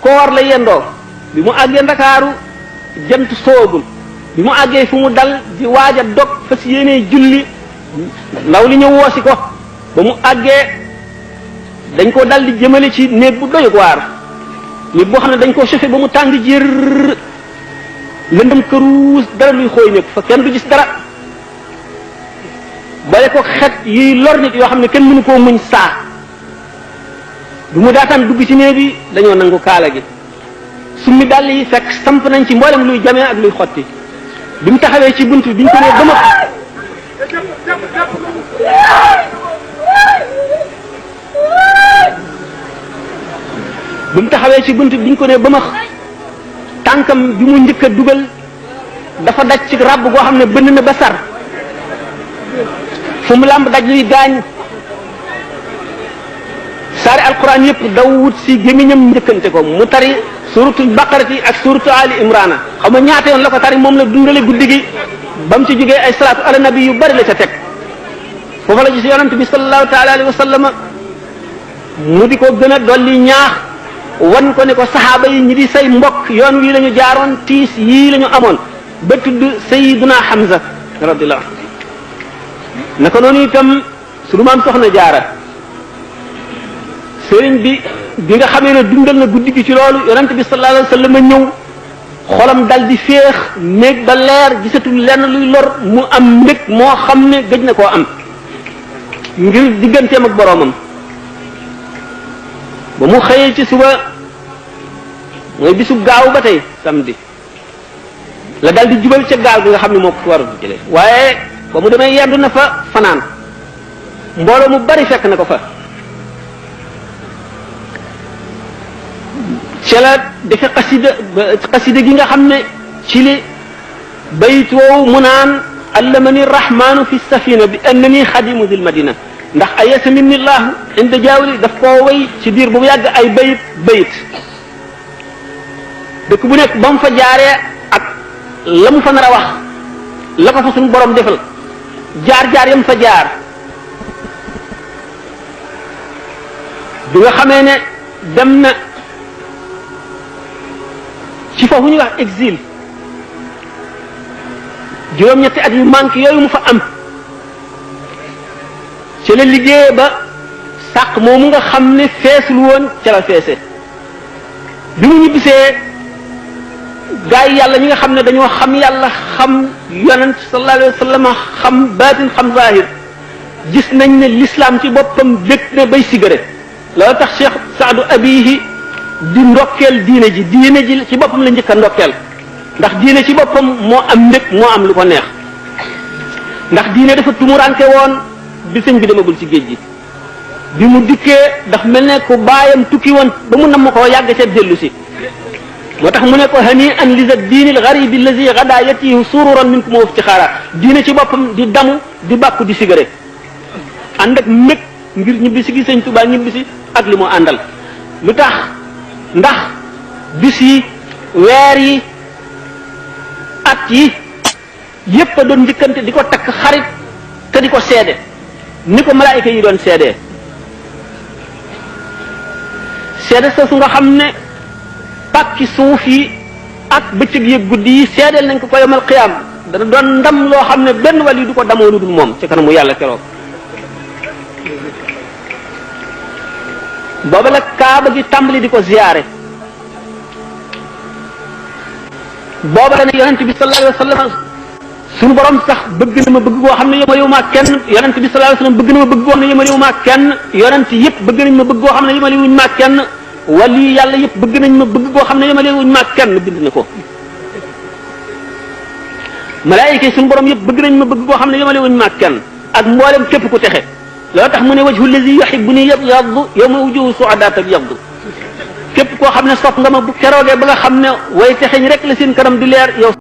koor la yendoo bi mu àggee Ndakaaru jant soogul bi mu àggee fu mu dal di waaj a dog fas yéenee julli ndaw li ñëw woosi ko ba mu àggee dañ ko dal di jëmale ci néeg bu doy waar néeg boo xam ne dañ ko chauffé ba mu tàng jër lëndëm këruus dara luy xooy nekk fa kenn du gis dara bale ko xet yiy lor nit yoo xam ne kenn mënu koo muñ saa bu mu daataan dugg ci néeg bi dañoo nangu kaala gi summi dàll yi fekk samp nañ ci mboolem luy jamee ak luy xotti bi mu taxawee ci bunt bi biñ ko nee bëma bi mu taxawee ci bunt bi biñ ko nee bëma tànkam bi mu njëkk a dugal dafa daj ci ràbb goo xam ne bënn na ba sar fu mu làmb daj luy gaañ saari alquran yëpp daw wut si gémmiñam njëkkante ko mu tari suratul baqarati ak suratu ali imrana xam nga ñaata yoon la ko tari moom la dundale guddi gi ba mu ci jógee ay salaatu ala nabi yu bari la ca teg foofa la gis yonent bi sallallahu taala alayhi wa sallam mu di ko gën a dolli ñaax wan ko ne ko saxaaba yi ñi di say mbokk yoon wii la ñu jaaroon tiis yii la ñu amoon ba tudd sayiduna Hamza radiyallahu anhu naka noonu itam sunu maam soxna jaara sëriñ bi nga xamee ne dundal na guddi gi ci loolu yonent bi sallallahu alayhi wa sallam ñëw xolam dal di féex néeg ba leer gisatul lenn luy lor mu am mbég moo xam ne gëj na koo am ngir digganteem ak boroomam ba mu xëyee ci suba mooy bisu gaaw ba tey samedi la dal di jubal ca gaal bi nga xam ne moo ko war a jëlee waaye ba mu demee yendu na fa fanaan mbooloo mu bari fekk na ko fa ci la defe xasida gi nga xam ne ci li bayit woowu mu naan allamani rahmanu fi safina bi annani xadimu dil madina ndax ayasa minni llahu inda jaawli daf koo way ci biir bu mu yàgg ay bayit dëkk bu nekk ba mu fa jaaree ak la mu fa nar a wax la ko fa suñu borom defal jaar yam fa jaar bi nga xamee ne dem na ci foofu ñuy wax exil juróom-ñetti at yu manque yooyu mu fa am ci la liggéey ba sàq moomu nga xam ne feesul woon ca la feese bi mu ñibbisee gaa yi yàlla ñi nga xam ne dañoo xam yàlla xam yonent sallallahu alayhi wa sallam xam baatin xam zahir gis nañ ne l'islam ci boppam bég na bay sigare loolu tax Cheikh Saadu Abihi di ndokkeel diine ji ci boppam la njëkk a ndokkeel ndax diine ci boppam moo am ndëg moo am lu ko neex ndax diine dafa tumuranke woon bi sëñ bi demagul ci géej gi bi mu dikkee daf mel ne ko baayam tukki woon ba mu namm koo yàgg ca dellu si moo tax mu ne ko hani an lisa diinil garibi allazi gada yatihu sururan minkum wa iftixaara diine ci boppam di damu di bàkku di sigare ànd ak mbég ngir ñibbisi gi sëñ Tuubaa ñibbisi ak li mu àndal lu tax ndax bis yi weer yi at yi yépp a doon njëkkante di ko takk xarit te di ko seede ni ko malaayika yi doon seedee seede soosu nga xam ne pàkki suuf yi ak bëccëg yi guddi yi seedeel nañ ko ko yomal xiyaam dana doon ndam loo xam ne benn wàll yi du ko damoo lu dul moom ci kanamu yàlla keroog booba la kaaba gi tàmbali di ko ziyaare booba la ne yonent bi sallallahu alayhi wa sallam suñu borom sax bëgg na ma bëgg koo xam ne yemalewu ma kenn yonent bi sallallahu alayhi wa sallam bëgg na ma bëgg koo xam ne yemalewu ma kenn yonent yëpp bëgg nañ ma bëgg koo xam ne yemalewuñ ma kenn wali yàlla yëpp bëgg nañ ma bëgg koo xam ne yemalewuñ ma kenn bind na ko malaayika yi suñu borom yëpp bëgg nañ ma bëgg koo xam ne yemalewuñ ma kenn ak mboolem képp ku texe loolu tax mu ne wajhu allazi yuhibbuni yabyaddu yawma wujuhu su'adaa tabyaddu képp koo xam ne sopp nga ma bu keroogee ba nga xam ne way texeñ rek la seen kanam di leer yow